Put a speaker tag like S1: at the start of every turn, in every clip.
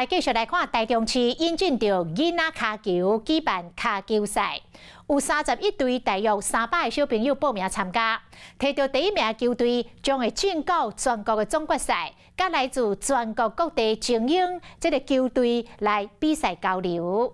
S1: 繼續來看台中市引進著囡仔跤球舉辦跤球賽，有31隊大約300個小朋友報名參加，提著第一名球隊將會進到全國的總決賽，佮來自全國各地精英這个球隊來比賽交流。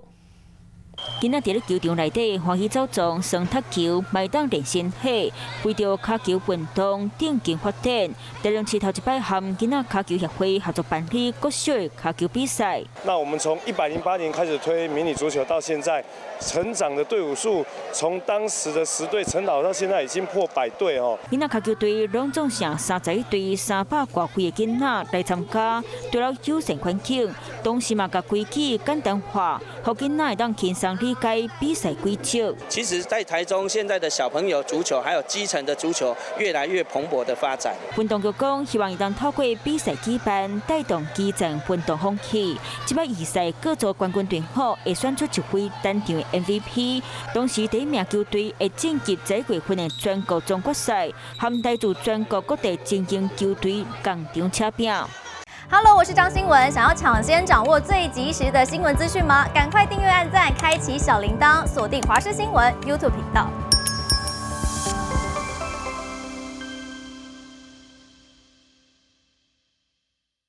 S2: 囡仔佇咧球場內底歡喜走傱、耍踢球，嘛會當練身體，為著跤球運動頂緊發展，台中市頭一擺和囡仔跤球協會合作辦理國小跤球比賽。
S3: 那我們從108年開始推迷你足球到現在，成長的隊伍數從當時的10隊成長到現在已經破百隊哦。
S2: 囡仔跤球隊攏總成31隊300外歲的囡仔來參加，除了友善環境，同時嘛共規矩簡單化，予囡仔會當輕鬆理解比賽規則。
S4: 其實，在台中現在的小朋友足球，還有基層的足球，越來越蓬勃的發展。
S2: 運動局講，希望會當透過比賽舉辦，帶動基層運動風氣。這擺預賽各組冠軍隊伍會選出一位單場 MVP，同時第一名球隊會晉級11月份的全國總決賽，和來自全國各地精英球隊仝場車拼。
S5: Hello，我是張新聞。想要搶先掌握最及時的新聞資訊嗎？趕快訂閱、按讚、開啟小鈴鐺，鎖定華視新聞 YouTube 頻道。